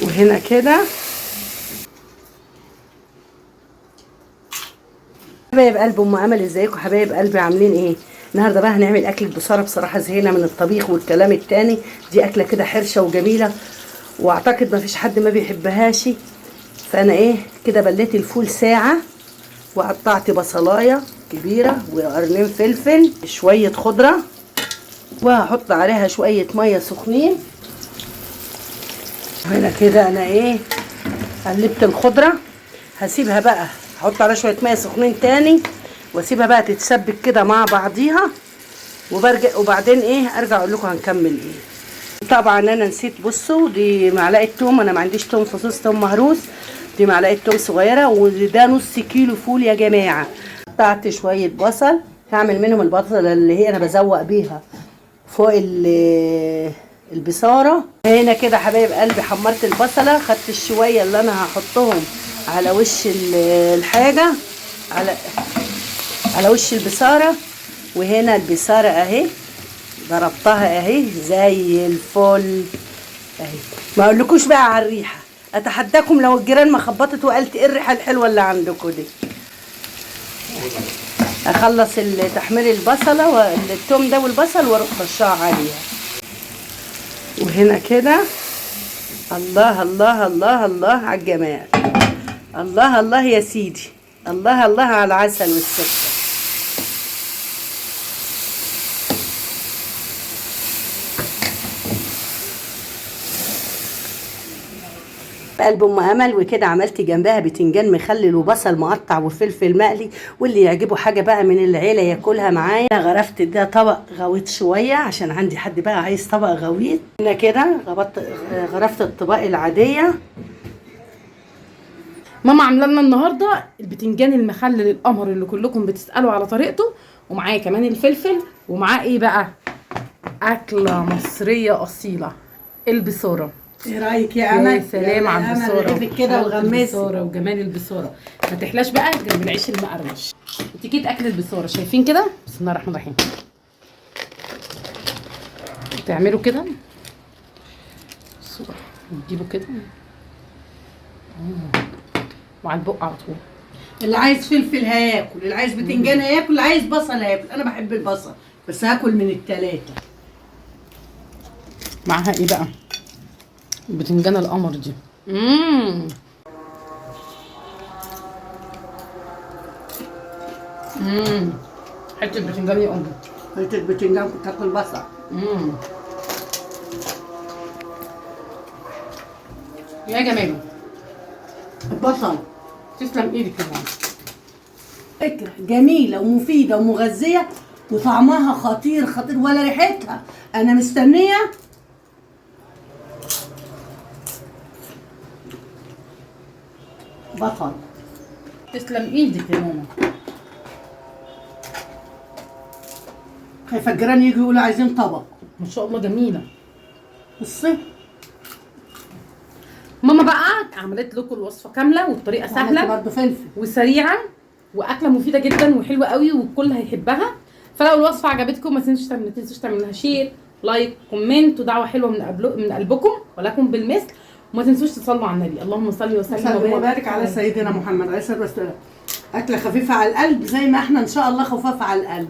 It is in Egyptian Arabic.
وهنا كده حبايب قلب ام امل، ازيكم حبايب قلبي؟ عاملين ايه النهارده؟ بقى هنعمل اكل بصاره. بصراحة زهقنا من الطبيخ والكلام التاني، دي اكله كده حرشه وجميلة، واعتقد ما فيش حد ما بيحبهاش. فانا ايه كده بليت الفول ساعة، وقطعت بصلايه كبيرة وقرنين فلفل، شوية خضرة، وهحط عليها شوية مية سخنين. وهنا كده انا ايه قلبت الخضرة، هسيبها بقى احط عليها شوية مية سخنين تاني، واسيبها بقى تتسبك كده مع بعضيها، وبرجع وبعدين ايه ارجع اقول لكم هنكمل ايه. طبعا انا نسيت، بصوا دي معلقه توم، انا ما عنديش توم فصوص، توم مهروس، دي معلقه توم صغيرة، وده نص كيلو فول يا جماعة. قطعت شوية بصل، هعمل منهم البصله اللي هي انا بزوق بيها فوق البصاره. هنا كده حبايب قلبي حمرت البصله، خدت الشويه اللي انا هحطهم على وش الحاجة، على وش البصاره. وهنا البصاره اهي ضربتها اهي زي الفل اهي. ما اقولكوش بقى على الريحة، اتحداكم لو الجيران ما خبطت وقالت ايه الريحة الحلوة اللي عندكم دي. اخلص تحمير البصله والثوم ده والبصل واروح رشاها عليها. وهنا كده الله الله الله الله على الجمال، الله الله يا سيدي، الله الله على العسل والسكر. قلب ام امل. وكده عملت جنبها بتنجان مخلل وبصل مقطع وفلفل مقلي، واللي يعجبه حاجة بقى من العيلة ياكلها معايا. غرفت ده طبق غويط شوية عشان عندي حد بقى عايز طبق غويط. هنا كده غرفت الطباق العادية. ماما عامله لنا النهارده البتنجان المخلل القمر اللي كلكم بتسالوا على طريقته، ومعاه كمان الفلفل، ومعاه ايه بقى؟ اكله مصرية اصيلة، البصاره. ايه رايك يا امل؟ يا سلام على البصاره كده وغمسي البصاره وجمال البصاره، ما تحلاش بقى جنب العيش المقرمش. اتيكيت اكل البصاره شايفين كده؟ بسم الله الرحمن الرحيم. تعملوا كده تجيبوا كده وعلى البق على طول. اللي عايز فلفل هياكل، اللي عايز بتنجان هياكل، اللي عايز بصل هياكل. انا بحب البصل بس هاكل من التلاتة. معاها ايه بقى؟ بتنجان القمر دي. حتة بتنجان يا امي، حتة بتنجان كنت هاكل بصل. يا جماله البصل. تسلم ايدك يا ماما. فكرة جميلة ومفيدة ومغذيه وطعمها خطير خطير، ولا ريحتها. انا مستنيه بطل. تسلم ايدك يا ماما. خايفة الجيران يجوا يقولوا عايزين طبق. ما شاء الله جميلة. بصي ماما بقى عملت لكم الوصفة كاملة والطريقة سهلة برضه، فلفل وسريعة واكله مفيدة جدا وحلوه قوي والكل هيحبها. فلو الوصفة عجبتكم ما تنسوش تعملوا لها share، like، comment، ودعوة حلوة من قلبكم ولكم بالمثل. وما تنسوش تصلوا على النبي، اللهم صل وسلم وبارك على سيدنا محمد عليه الصلاة والسلام. اكله خفيفة على القلب زي ما احنا ان شاء الله خفاف على القلب.